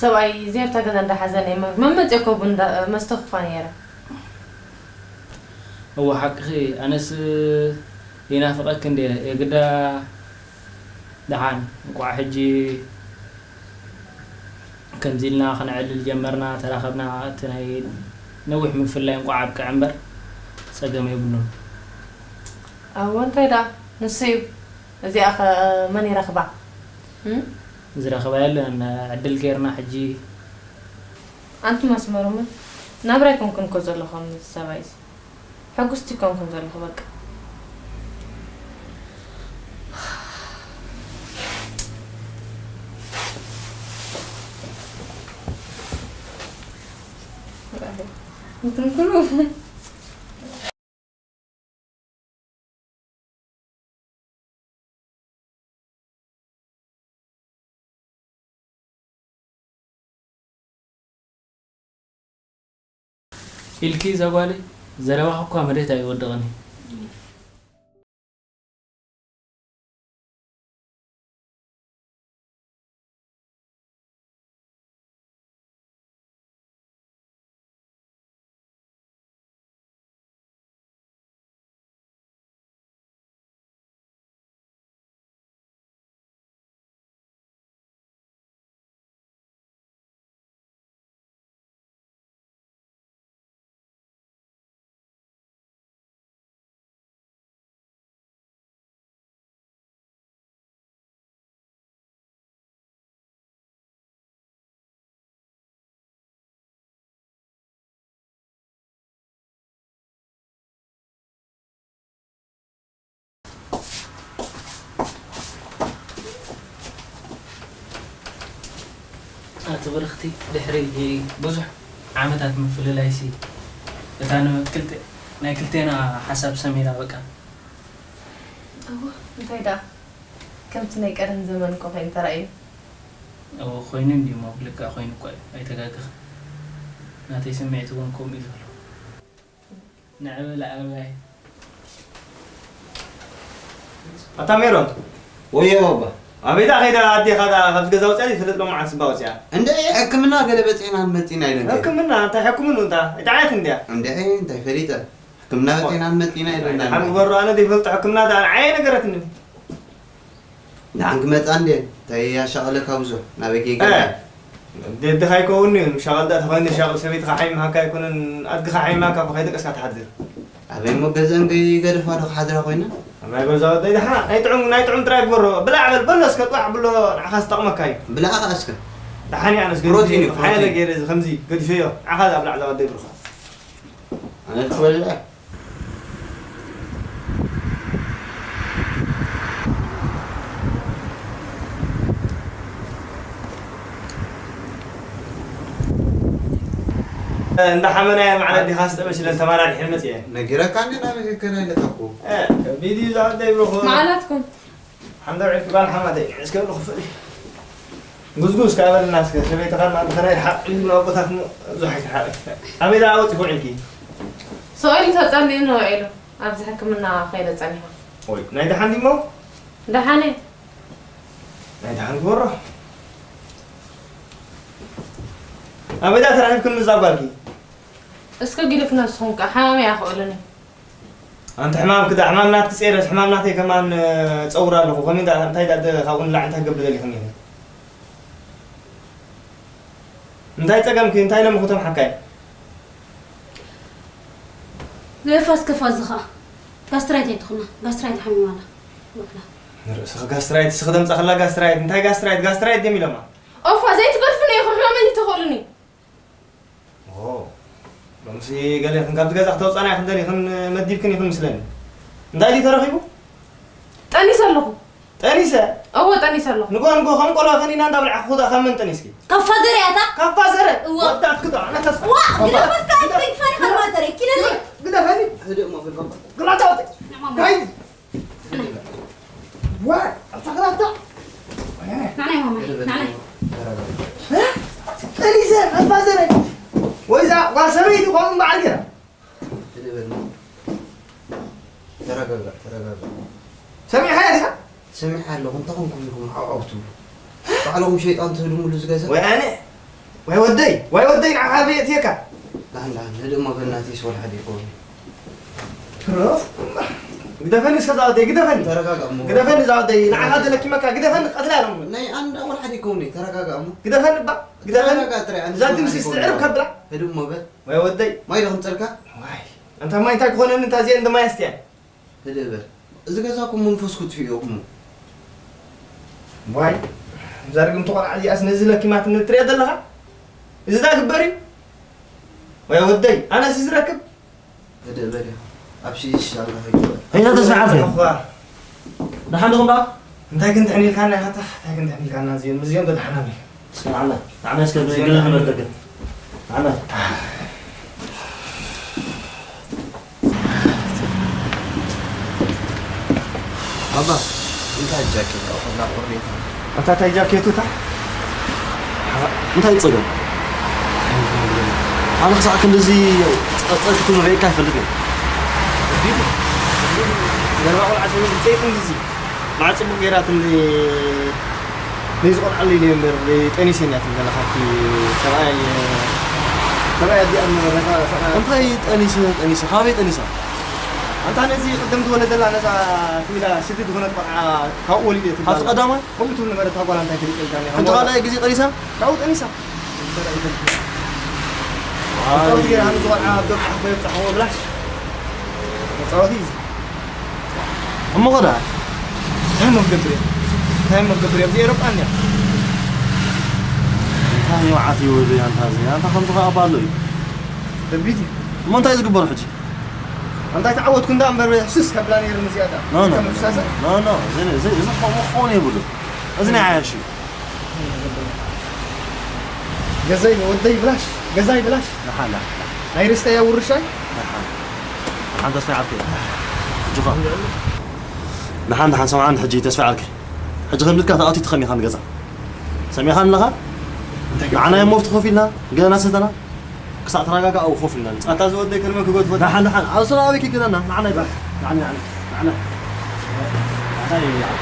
ሰብኣይ ዜርታ ገዛ እንዳሓዘነ እየ። መ-፣ መመጽኦ እኮ ቡን እንዳ-፣ መስተኹፋ ነይረ። እዋ፣ ሓቅኺ፣ ኣነስ ይናፍቐኪ እንድየ። የግዳ ደሓን፣ እንቋዕ ሕጂ ከምዚ ኢልና ከነዕልል ጀመርና፣ ተራኸብና። እቲ ናይ ነዊሕ ምፍላይ እንቋዕ ኣብቅዐ እምበር ጸገም የብሉን። ኣዎ፣ እንታይ ደኣ ንሱ እዩ። እዚኣ ኸ መን ይረኽባ? እም? ዝረኽባ የለን፣ ዕድል ጌርና ሕጂ። ኣንቲ መስመሮምን ናብራ ኣይኮንኩን እኮ ዘለኹ ምስ ሰብኣይሲ። ሕጉስቲ ኣይኮንኩን ዘለኹ በቃ። እንትን ኩሉ ኢልኪ እዛ ጓለይ፣ ዘረባኺ እኳ መሬት ኣይወድቕን እዩ። ኣቲ ብርኽቲ፣ ድሕሪ ብዙሕ ዓመታት ምፍልላይሲ፣ እታ ን-፣ ክልተ-፣ ናይ ክልቴና ሓሳብ ሰሚራ በቃ። እወ፣ እንታይ ደኣ፣ ከምቲ ናይ ቀደም ዘመን እኮ ኮይኑ ተራእዩ። እወ፣ ኮይኑ እንድዩ እሞ፣ ልክዕ ኮይኑ እኮ እዩ፣ ኣይተጋግኽን። ናተይ ስምዒት እውን ከምኡ እዩ ዘሎ። ንዕበ ለኣበባይ። ኣታ ሜሮን። ወዮ ባባ። ኣበይ ደኣ ከይዳ ኣዴኻ ደኣ ካብዚ ገዛ ወፂኣ ዘይትፈልጥ ሎማዓንቲ ስባ ወፂኣ? እንደ ሕክምና ገለ በፂሕና መፂና ኢለን ከይደ። ሕክምና እንታይ ሕክምኑ እንታ? እንታይ ዓይነት እንድያ? እንደ እንታይ ፈሊጠ? ሕክምና በፂሕና መፂና ኢለን። ሓን ግበሮ፣ ኣነ ዘይፈልጦ ሕክምና ደኣ ንዓይ ነገረትኒ። ንዓን ክመጻ እንዴ? እንታይ ያሻቐለካ ብዙሕ? ናበይ ከይከዳ? እ፣ ደድኻ ይከውን እዩ። ምሻቐል ደኣ ተኾይኑ ሻቕል ሰበይትኻ ሓሚማካ ኣይኮነን፣ ኣድግኻ ሓሚማካ እኮ ከይደቀስካ ትሓድር። ኣበይ እሞ ገዝአን ከይገደፋ ዶ ክሓድራ ኮይነን? ኣባይ በዛ ወደይ ደሓ፣ ናይ ጥዑም፣ ናይ ጥዑም ጥራይ ግበሮ። ብላዕ በል፣ በሎ እስከ፣ ጥዋዕ ብሎ፣ ንዓኻ ዝጠቕመካ እዩ። ብላዕ ኸዓ እስከ። ደሓን እዩ፣ ኣነስ ፕሮቲን እዩ፣ ገዲፈዮ። ሓያለ ፕሮቲን። ገይረ እዚ ከምዚ ገዲፈዮ። ንዓኻ ዝኣብላዕ እዛ ወደይ ብርኻ። ኣነ ክበልዕ። እንዳ ሓመናያ መዓለት ዲኻ ስጠመሽ ኢለን ተመራሪሐን መፅኤን። ነጊረካ እንዲ ናበይ ክከዳ ኢለካ እኮ። እ፣ ከቢድ እዩ ዝዓደይ ብሩኹ። መዓላትኩም? ሓንዳ ውዒልኪ ጓል ሓማተይ፣ እስከ ብሎ ክፍል። ጉዝጉዝ ካብ በልና እስከ፣ ሰበይትኻ ድማ ብኸራይ ሓቕ ኢሉ ናብ ኣቦታት ብዙሕ ኣይትሓቕ። ኣበይ ደኣ ወፂኹ ውዒልኪ? ስቕ ኢሉ ተጸልዩ ነው ውዒሉ። ኣብዚ ሕክምና ከይደ ጸኒሓ። ኦይ፣ ናይ ደሓን ድሞ? ደሓን እየ። ናይ ደሓን ግበሮ። ኣበይ ደኣ ተራኺብክን እዛ ጓልኪ? እስከ ግደፍ ነብስኹም ከ፣ ሓማም እያ ክእሉኒ። ኣንቲ ሕማም ክዳ-፣ ሕማም ናትኪ ጼረስ፣ ሕማም ናተይ ከማን፣ እ፣ ጸውር ኣለኹ። ከመይ እንዳ-፣ እንታይ እንዳ-፣ ደ-፣ ካብኡ ንላዕሊ እንታይ ክገብር ደሊኹም ኢኺ? እንታይ ጸገምኪ? እንታይ ለምኹ ተምሓካይ? ዘይፋስ ከፋ እዚ ኸኣ ጋስትራይት ኣይትኹና። ጋስትራይት ሓሚማ ኣላ። ውዕላ። ንርእስኺ ጋስትራይት፣ እስኺ ደምጻኽላ ጋስትራይት። እንታይ ጋስትራይት? ጋስትራይት ደም ኢሎማ። ኦፋ፣ ዘይትገድፉኒ ኢኹም፣ ሕማመይ ተኸእሉኒ። ገለ ኢኽን ካብዚ ገዛ ክተውፃና ኢኽን ደሊኽን መዲብክን ኢኽን ምስለኒ። እንታይ ድዩ ተረኺቡ? ጠኒሰ ኣለኹ። ጠኒሰ? እወ፣ ጠኒሰ ኣለኹ። ንጎ ንጎ ከም ቆልዑ ፈኒና እንዳብላዕኹ ክዳ ካብ መን ጠኒስኪ? ካብ ፋዘር እያ እታ። ካብ ፋዘር? እወ። ወዳት ክዳ፣ ኣነ ተስ-፣ ዋ፣ ግደፈት ከኣ ግዳ-፣ ትግፈኒ ከም ማተረ፣ ኪደለይ። ግዳ-፣ ግደፈኒ። ህድእ እሞ ብል ባባ። ግላታ ወጥ። ንዕማ። ካይ። ዋ፣ ኣታ ግላታ። ናናይ ማማ፣ ናናይ። እ? ጠኒሰ፣ ካብ ፋዘር። ወይዛ፣ ዋ ሰበይቲ ኮም በዓል ገራ። ህድእ በል። ተረጋጋእ፣ ተረጋጋእ። ሰሚዕኻያ ዲኻ? ሰሚዐ ኣለኹ። እንታይ ኮንኩም ኢኹም ዓው ዓው ትብሉ? ባዕልኹም ሸይጣን ትህድሙሉ ዝገዛ? ወይ ኣነ፣ ወይ ወደይ፣ ወይ ወደይ ንዓኻ ኣበይ የእትየካ? ደሓን፣ ደሓን፣ ህድእ እሞ በእናትህ ይስወል ሓደ ይኸውን። ትረፍ። ግደፈኒ እስከ እዛ ወደይ፣ ግደፈኒ። ተረጋጋእ እሞ። ግደፈኒ እዛ ወደይ፣ ንዓኻ ዘለኪመካ፣ ግደፈኒ፣ ቀትላ እዮም። ናይ ኣንዳ ወላ ሓደ ይኸውን፣ ተረጋጋእ እሞ። ግደፈኒ እባ፣ ግደፈኒ። ተረጋጋእ ጥራይ፣ ኣንዳ እዛ ወላ ድምሲ ሓደ ይኸውን። ዝስዕር ከብላ። ህድእ እሞ በል። ወይ ወደይ። ማይ ዶ ክምፀልካ? ዋይ፣ ኣንታ ማይ እንታይ ክኾነኒ፣ እንታ እዚአ እንደ ማይ ኣስትያ። ህድእ በል። እዚ ገዛኩም መንፈስ ክትፍእዮ እሞ። ዋይ፣ እዛ ርግምቲ ቆልዓ እዚኣስ ነዚ ለኪማትኒ ትሪኦ ዘለኻ? እዚ ዳ ግበር እዩ? ወይ ወደይ፣ ኣነስ እዚ ረክብ? ህድእ በል ኢኻ። ኣብ ሽሽ ኣምላኽ ይግበር። ሄሎ፣ ተስፋ ዓርከይ። እኳ። ደሓን ዲኹም ደኣ? እንታይ ክንድሕን ኢልካና ኢኻ? እንታይ ክንድሕን ኢልካና? እዚኦም፣ እዚኦም ዶ ደሓናም እዮም? እስኪ ንዓና፣ ንዓና እስከ ብዝግለ ንበል ደገ። ንዓና። ባባ፣ እንታይ ጃኬት ኣውፈላ ቆሬታ? ኣታ እንታይ ጃኬቱ እታ? እንታይ ጸገም? ኣነ ክሳዕ ክንድዚ ጸ-፣ ጸ-፣ ክትብል ርእየካ ኣይፈልጥን። ገርባ ቆልዓ ሰበይቲ ዘይትንድዚ። መዓ ጽቡቕ ገይራ ትንዲ ነዚ ቆልዓ ኣለይ ነይ እምበር፣ ጠኒሰ እያ ትብል ገለ ካብቲ ሰብኣይ፣ ሰብኣይ ኣዲኣ እምበር፣ ነታ ሰብኣይ እንታይ ጠኒሰ፣ ጠኒሰ? ካበይ ጠኒሳ? ኣንታ ነዚ ቅድም ትወለደላ ነዛ ክኢላ ስዲ ዝኾነት ቆልዓ ካብኡ ወሊደ እየ ትብል ኣቲ ኣላ። ቀዳማይ? ከምኡ ትብል ነበረ፣ እታ ጓል እንታይ ትብል ኢልካ እኒኣ? ሕጂ ካልኣይ ግዜ ጠኒሳ? ካብኡ ጠኒሳ። መጻወቲ ገይራ ሃኒ ዝቆልዓ ኣብ ዶብ ጻሕፎ የብጻሕዎ ብላሽ። መጻወቲ እዩ። እሞ ኸዳ? እንታይ እሞ ክገብር እየ? እንታይ እሞ ክገብር እየ? ኣብዚ ኤሮጳ እንድያ። እንታይ መዓት እዩ ወደይ ኣንታ እዚ? ኣንታ ከምዚ ኸኣ ባሎ እዩ። ከቢድ እዩ። እሞ እንታይ ዝግበሩ ሕጂ? ኣንታይ ተዓወትኩ እንዳ እምበር ሕስስ ከብላ ነይሩ ንዚኣታ። ኖ፣ ኖ፣ ከም ኖ፣ ፍሳሰ? ኖ፣ ኖ፣ እዚ፣ እዚ፣ እዚ ክኸውን፣ ክኸውን የብሉ። እዚ ናይ ዓያሽ እዩ። ገዛይ ወደይ ብላሽ፣ ገዛይ ብላሽ። ንሓን፣ ንሓን፣ ናይ ርስተያ ውርሻይ። ንሓን። ንሓን ተስፋ ዓርከይ። እጅኻ። ንሓን፣ ንሓን ሰምዓኒ ሕጂ ተስፋ ዓርከይ። ሕጂ ከብልካ ተኣትዩ ትኸም ኢኻ ንገዛ። ሰሚዕኻኒ ኣለኻ? እንታይ ንዓና እዮም መፍቲ ኮፍ ኢልና፣ ገና ሰተና። ክሳዕ ተረጋጋእ ኣብኡ ኮፍ ኢልና ንጻ-፣ ኣታ ዝወደይ ከልመ ክገድፎ። ንሓን፣ ንሓን። ኣብ ስራ ኣበይ ክገናና? ንዓና ይባል። ንዓና፣ ንዓና፣ ንዓና። ንዓና ይባል።